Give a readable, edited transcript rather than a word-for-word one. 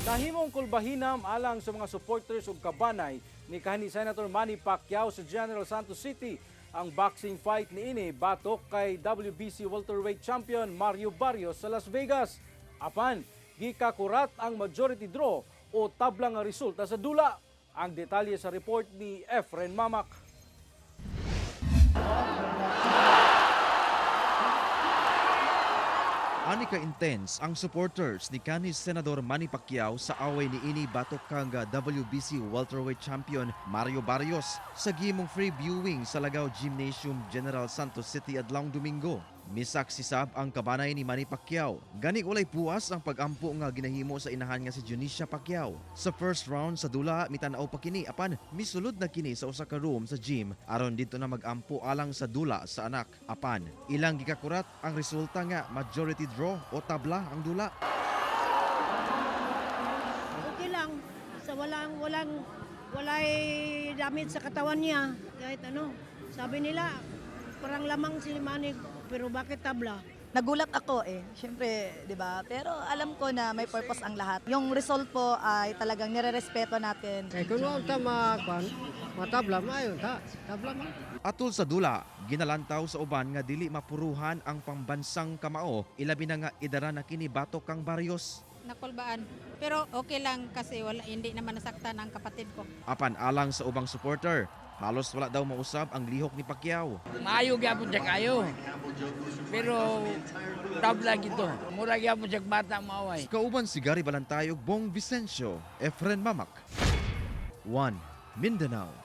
Nahimong kulbahinam alang sa mga supporters ug kabanay ni kanhi Senator Manny Pacquiao sa General Santos City ang boxing fight niini batok kay WBC welterweight champion Mario Barrios sa Las Vegas. Apan, gikakurat ang majority draw o tabla nga resulta sa dula. Ang detalye sa report ni Efren Mamak. Ani ka intense ang supporters ni kanhi Senador Manny Pacquiao sa away ni ini batok kang WBC welterweight champion Mario Barrios sa gihimong free viewing sa Lagao Gymnasium, General Santos City adlawng Domingo. Misaksi sab ang kabanay ni Manny Pacquiao. Gani walay puas ang pagampo nga ginahimo sa inahan nga si Dionisia Pacquiao. Sa first round sa dula, mitanaw pa kini, apan misulod na kini sa usa ka room sa gym aron didto na magampo alang sa dula sa anak. Apan ilang gikakurat ang resulta nga majority draw o tabla ang dula. Okay lang. Sa walang, walang, walay damage sa katawan niya. Kahit ano. Sabi nila, parang lamang si Manny, pero bakit tabla? Nagulat ako eh. Siyempre, 'di ba? Pero alam ko na may purpose ang lahat. Yung result po ay talagang nirerespeto natin. Kay kung wala ta makuan, matabla maayo ta, tabla man. Atol sa dula, ginalantaw sa uban nga dili mapuruhan ang pambansang kamao, ilabi na nga idara na kini batok kang Barrios. Nakulbaan. Pero okay lang kasi wala, hindi naman nasaktan ang kapatid ko. Apan alang sa ubang supporter, halos wala daw mausab ang lihok ni Pacquiao. Maayo gyapon siya kayo. Pero tabla gito. Mura gyapon siya bata maaway. Kauban si Gary Balantayog, Bong Vicencio, Efren Mamak. 1 Mindanao.